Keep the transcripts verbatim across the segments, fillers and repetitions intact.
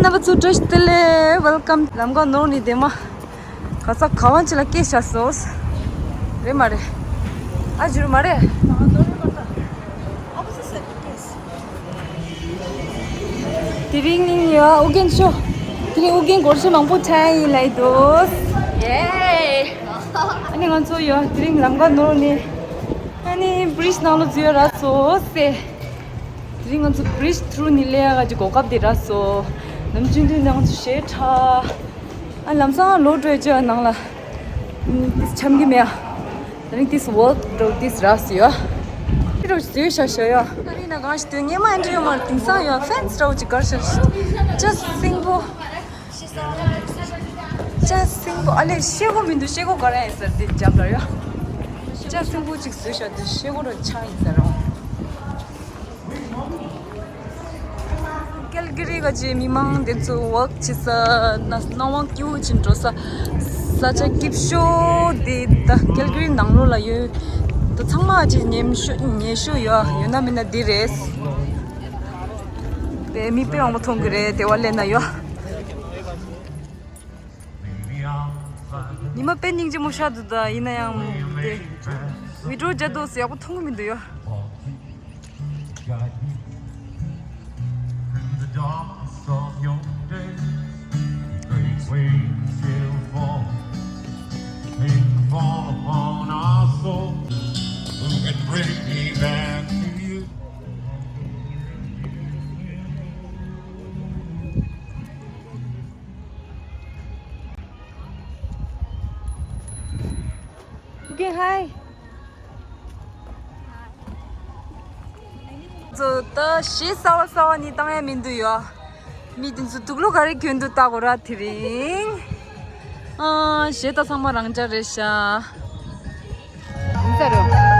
རྣམ་པ་ཚོ་བཀྲ་ཤིས་བདེ་ལེགས། ཝེལ་ཀམ། ལམ་ཁ་ནོར་ནི་དེ་མ། ག་ས་ག་བ་ཅི་ལ་སྐད་ཤ་སོས། རེད་མ་རེད། ཨ་ཇུར་མ་རེད། དེ་རིང་ཡ་ཨུ་རྒྱན་ཤོ། དེ་རིང་ཨུ་རྒྱན་སྒོར་ཤོ་མང་པོ་ཆགས་ཡིན་ལབ་འདུག་ཡེ། ཨ་ནི་ང་ཚོ་ཡ་དེ་རིང་ལམ་ཁ་ནོར་ནི། ཨ་ནི་བྷི་རིཇ་ནང་ལ་འཛུལ་ཡ་རག་སོང་ཟེར། དེ་རིང་ང་ཚོ་བྷི་རིཇ་ཐུ་རུ་ནི་ལེ་ཡ་ག་ཅིག་གོ་སྐབས་དེ་རག་སོང་། ནམ་རྒྱུན་དུས་ནང་ཚོ་ཞེ་དྲག་ཨ་ལམ་སང་ལོག་འགྲོ་ཡ་ཅོ་ནང་ལ། ཨམ། ཏིས་འཆམ་གི་མེད་ཨ། དེ་རིང་ཏིས་ཝོག་འགྲོ་ཏིས་རག་སོང་ཡ། ཏི་རོ་བཟོས་ཤ་ཤ་ཡ། ཨ་རི་ན་གང་ཞིག་དོན་ངེས་མ་འདྲི་ཡོད་མ་རེད། དེང་སང་ཡ་ཧྥེན་སི་འདྲ་བོ་ཅིག་གར་ཤ་ཤ། ཅ་སིང་པོ། ཅ་སིང་པོ་ཨ་ལེ་ཤེས་གོ་མི་འདུག་ཤེས་གོ་ག་རེ་ཡིན་ཟེར་དེ་རྒྱབ་ལ་ཡ། ཅ་སིང་པོ་ཅིག་བཟོས་ཤ་དེ་ཤེས་གོ་ར་ཆ་ཡིན་ཟེར་རོ། ཀལ་གི་རི་ག་ཅེ་མི་མང་དེ་ཚོ་ཝོག་བྱེད་ས་ན་སྣང་བ་སྐྱིད་པོ་ཅིག་འགྲོ་ས། ས་ཆ་སྐྱིད་ཤོས་དེ་ད་ཀལ་གི་རི་ནང་ལོགས་ལ་ཡོད། ད་ཚང་མ་ཅིག་ཉེ་ཤོས་ཉེ་ཤོས་ཡོད་ཡོད་ན་མིན་ན་འདི་རེད། དེ་མི་དཔེ་མང་པོ་མཐོང་གི་རེད་དེ་བ་ལས་ན་ཡོད། ཉི་མ་དཔེ་སྙིང་རྗེ་མོ་ཤར་འདུག་ད་ཡིན་ན་ཡང་དེ་བི་ཌི་ཡོ་རྒྱག་དུས་སུ་ཡག་པོ་མཐོང་གི་མི་འདུག་ཡ། In the darkness of your day, great waves will fall. May fall upon our souls. Who can bring me back to you? Okay, hi. ཚོ་ད་གཞས་གསར་བ་གསར་བ་ནི་བཏང་ཡ་མི་འདུག་ཡ། མི་དེ་ཚོ་དུག་ལོག་ག་རེ་གྱོན་འདུག་ལྟ་དགོས་ར་དེ་རིང་། ཨ། གཞས་ད་ཚང་མ་རང་འཇགས་རེད་ཤག་ཡིན་ས་རེད།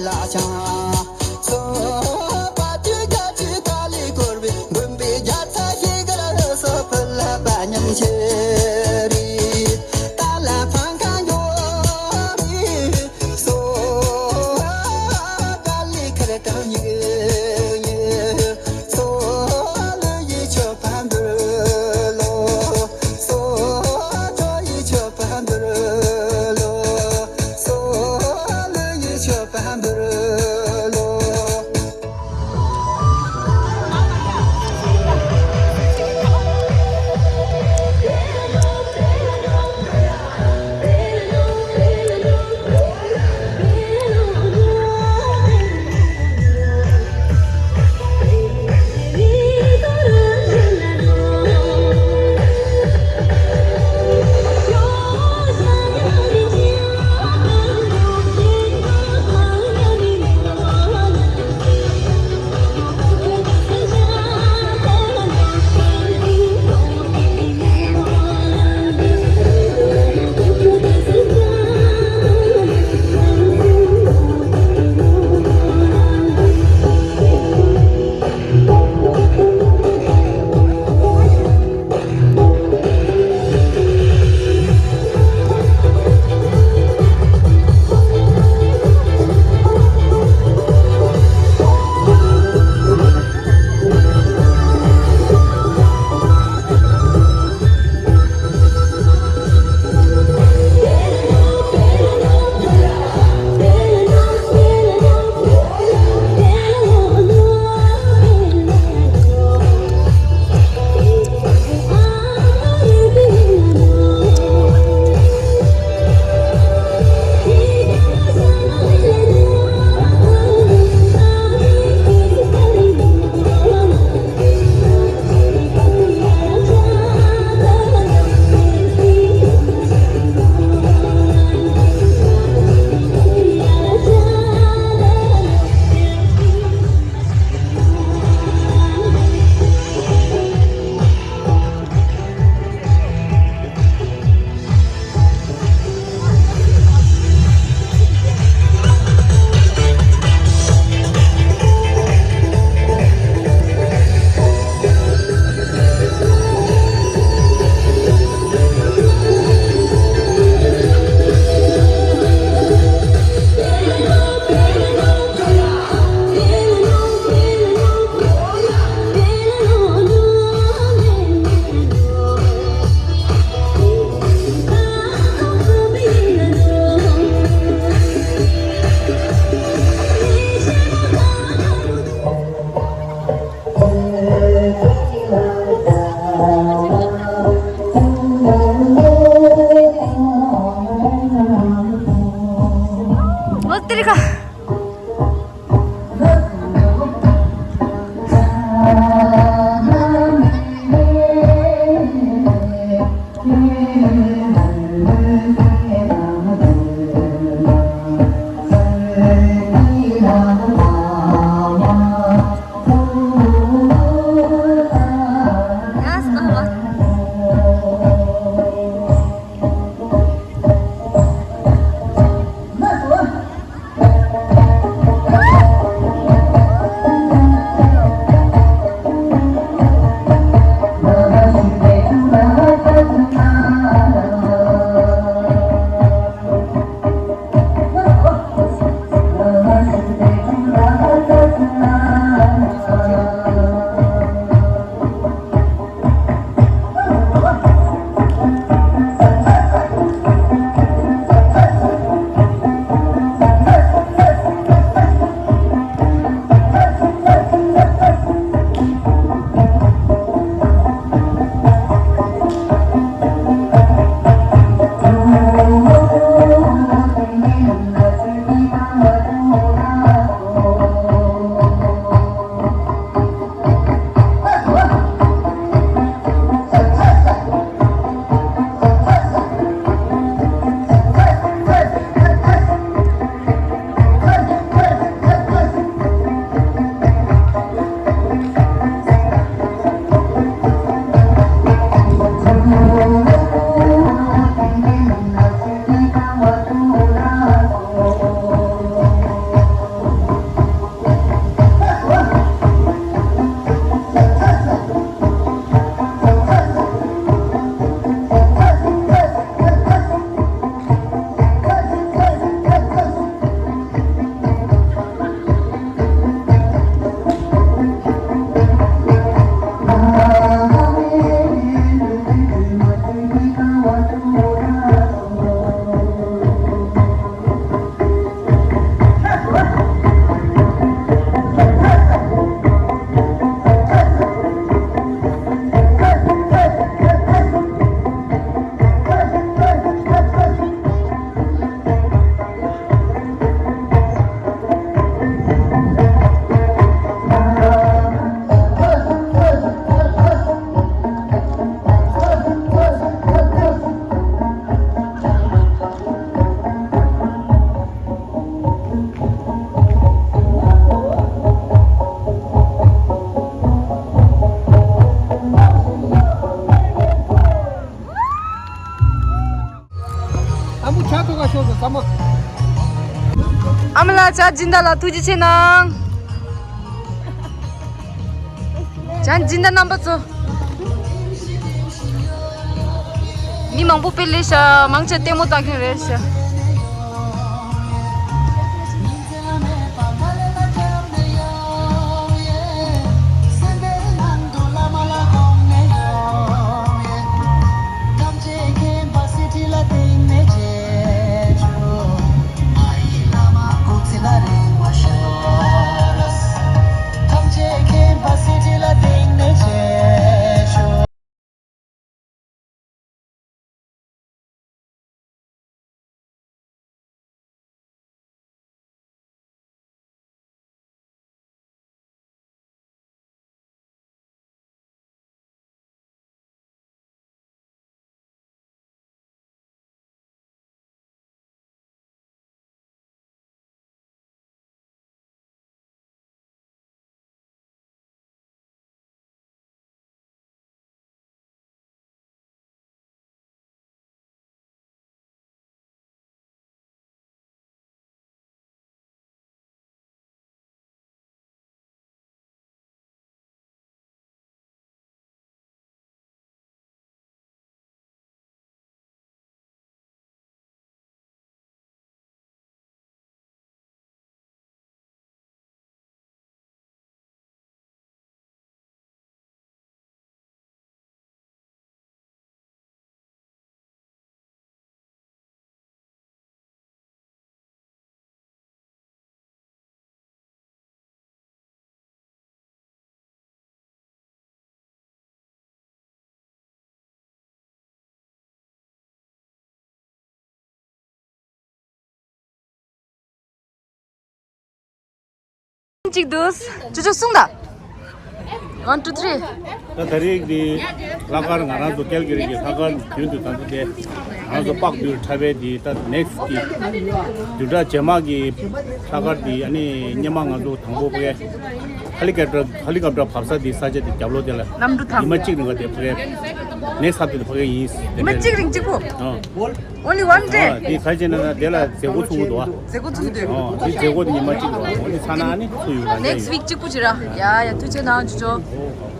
ལ་ཆང་། སོ་པ་དུས་རྒྱ་ཆུ་ཀ་ལི་འཁོར་བའི་མགོན་པོའི་རྒྱལ་ཚ་ཞིག་གར་སོ་ཕུ་ལ་པ་ཉམས་ཆེ་རི། ཏ་ལ་ཕང་ཁ་འགྱོ་རི། སོ་ཀ་ལི་ཁར་ཏང་ཉིག་ཉིག། སོ་ལུ་ཡི་ཆོ་ཕ་འདུར་ལོ། སོ་ཆོ་ཡི་ཆོ་ཕ་འདུར་ལོ། སོ་ལུ་ཡི་ཆོ་ཕ་འདུར་ལོ། ལོ་དེར་ཁ། མི་ལ་བྱ་སྦྱིན་བདག་ལ་ཐུགས་རྗེ་ཆེ་གནང་། བྱ་སྦྱིན་བདག་རྣམ་པ་ཚོ། མི་མང་པོ་དཔེ་སླེབས་ཤག་མང་ཆེ་ལྟད་མོ་ལྟ་མཁན་རེད་ཤག་གཅིག་འདུག་ཅོ་ཅོ་གསུངས་དང་། One, two, three། ད་ད་རེས་འདི་ལྷག་དཀར་ང་རང་ཚོ་ཀལ་གི་རི་གི་ལྷག་དཀར་རྒྱུན་དུ་ད་ཚོ་དེ་ང་རང་ཚོ་པག་བདུན་འཁྲབ་པའི་འདི་ད་ནེགསི་གི་བདུན་ཕྲག་རྗེས་མ་གི་ལྷག་དཀར་འདི་ཨ་ནི་སྔོན་མ་ང་ཚོ་དང་པོ་ཕ་གི་ཧེ་ལི་ཀོབ་ཊར་ཧེ་ལི་ཀོབ་ཊར་བབས་ས་དེ་ས་ཆ་དེ་རྒྱབ་ལོགས་དེ་ལ་གནམ་གྲུ་ཐང་ཉི་མ་གཅིག་རིང་ག་དེ་ཕ་གི་ནེགསི་ཧབ་དེ་ཕ་གི་ཡིན། ཉི་མ་གཅིག་རིང་གཅིག་པོ། ཨ། Only one day། ཨ། དེ་ག་བྱས་ན་ན་དེ་ལ་མཛད་སྒོ་ཚུགས་ཀྱི་འདུག་ཨ། མཛད་སྒོ་ཚུགས་ཀྱི་འདུག་ཨ། དེ་མཛད་སྒོ་དེ་ཉི་མ་གཅིག་འདུག་ཨ། འོ་དེ་ཚ་ན་ཨ་ནི་ཚུགས་ཡོང་ན་ནེགསི་ཝིག་གཅིག་པོ་ཅིག་ར། ཡ་ཡ་ཐུགས་རྗེ་གནང་ཅོ་ཅོ།